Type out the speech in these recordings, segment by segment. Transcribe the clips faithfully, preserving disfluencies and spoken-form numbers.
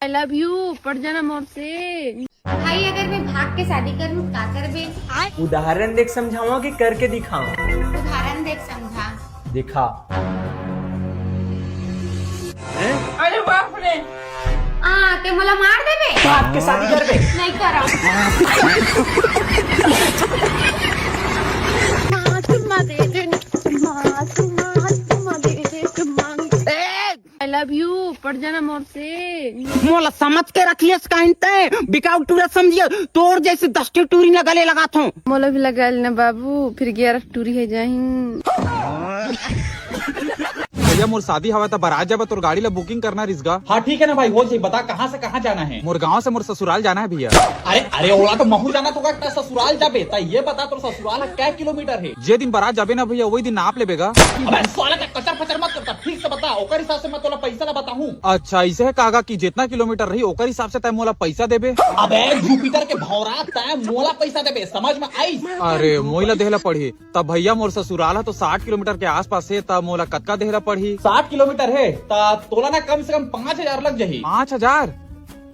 I love you, पड़ जाना मोर से। भाई, अगर मैं भाग के शादी करूँ, का करबे? उदाहरण देख समझावा कि करके दिखावा? उदाहरण देख समझा। दिखा। अरे बाप रे। आ, ते मोला मार देबे? भाग के शादी करबे? नहीं करा। माँ, चुम्मा दे दे, माँ, चुम्मा, चुम्मा दे दे, चुम्मा। I love you, पड़ जाना मोर से। मोला समझ के रखियस काहिन तैं, बिकाऊ टूरा समझियस, तोर जैसे दस ठे टूरी ला गले लगाथों। मोला भी लगा लेना बाबू, फिर ग्यारह टूरी है जाही। भैया, मोर शादी हवा त बारात जाबा, तोर गाड़ी ला booking करना रिसगा। हाँ, ठीक है ना भाई, हो जाही। बता, कहाँ से कहाँ जाना है? मोर गाँव से मोर ससुराल जाना है भैया। अरे, अरे, ओला तो महू जाना तो का, ससुराल जाबे, त ये बता, तोर ससुराल ह कै किलोमीटर है? जे दिन बारात जाबे ना भैया, वही दिन नाप लेबे गा। अबे साला, का कचर फचर मत करता, ठीक से बता, ओकर हिसाब से मैं तोला पैसा ला बताहूँ। अच्छा, इसे है कागा कि जितना किलोमीटर रही, ओकर हिसाब से तय मोला पैसा देबे। अबे जुपिटर के भौरा, तय मोला पैसा देबे, समझ में आइस? अरे, मोइला देहला पड़ही। तब भैया, मोर ससुराल ह तो साठ किलोमीटर के आसपास हे, तब मोला कतका देहला पड़ही? साठ किलोमीटर हे, त तोला ना कम से कम पाँच हजार लग जाही। पाँच हजार?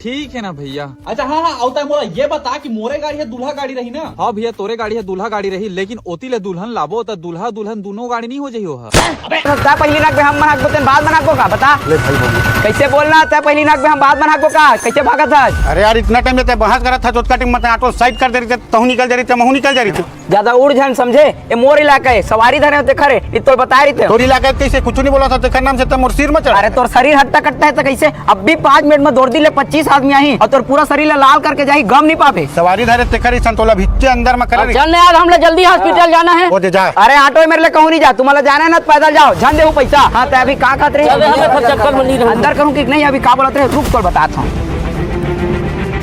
ठीक है ना भैया। अच्छा, हाँ, हाँ, अउ तय मोला ये बता कि मोरे गाड़ी ह दूल्हा गाड़ी रही ना? हाँ भैया, तोरे गाड़ी ह दूल्हा गाड़ी रही, लेकिन ओती ले दुल्हन लाबो त दूल्हा दुल्हन दोनों गाड़ी नहीं हो जाही ओहा। अबे तय पहिली नकबे हम मन हाकबो, तेन बाद मन हाकबो का? बता। ले भाई, बोल। कैसे बोलना? तय पहिली नकबे हम बाद मन हाकबो का? कैसे भागत हस? अरे यार, इतना टाइम ले तय बहस करत हस, ओतका टाइम म तय ऑटो साइड कर दे रहिते, तहूँ निकल जा रहिते, महूँ निकल जा रहिते। ज्यादा उड़ झन समझे, ए मोर इलाका हे, सवारी धरे हों तेखर हे, नहीं तोला बताय रहितेंव। तोर इलाका हे कइसे? कुछु नहीं बोलत हस, तेखर नाम से त मोर सिर में चढ़। अरे तोर शरीर हट्टा कट्टा हे त कइसे? अभी पाँच मिनट में दौड़ दी ले पच्चीस आदमी आही अउ तोर पूरा शरीर ला लाल करके जाही, गम नहीं पाबे। सवारी धरे तेखर अइसन तोला भिच्चे अंदर में करे अब रही। चल ना यार, हमला जल्दी हॉस्पिटल जाना हे। ओ दे जा। अरे ऑटो में मेर ले कहूँ नहीं जा, तुम्हारा जाना हे ना त पैदल जाओ, झन देहू पैसा। हाँ, तय अभी का कहत रहे? चल, हमें सब चक्कर में नहीं रहना। अंदर कहूँ कि नहीं, अभी का बोलत रहे, रुक तोला बतात हूँ।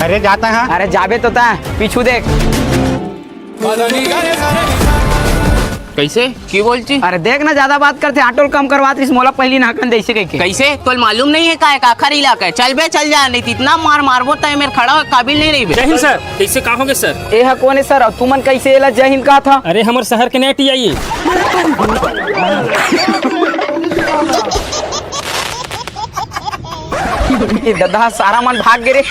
अरे जाता है। अरे जाबे तो तय, पीछू देख। कैसे? की बोलची? अरे देख ना, ज्यादा बात करथे, ऑटो ल कम करवात रहिस, मोला पहिली नाकन जैसे कहिके। कैसे? तोला मालूम नहीं है का हे, काखर इलाका हे? चल बे, चल जा, नहीं तो इतना मार मारबो तय मेर खड़ा हो काबिल नहीं रहिबे। जय हिंद सर। कैसे, का होगे सर? ए ह कोन हे सर, अउ तुमन कैसे एला जय हिंद कहा था? अरे हमर शहर के नया टीआई हे। ए ददा, सारा मन भाग गे रे।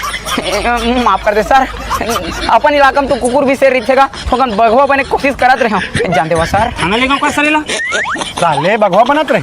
माफ कर दे सर, अपन इलाका में तो कुकुर भी शेर रहिथे गा, थोकन बघवा बने के कोशिश करत रहे हंव, जान देवा सर। खाना लेगा का सर एला? साले बघवा बनत रहे।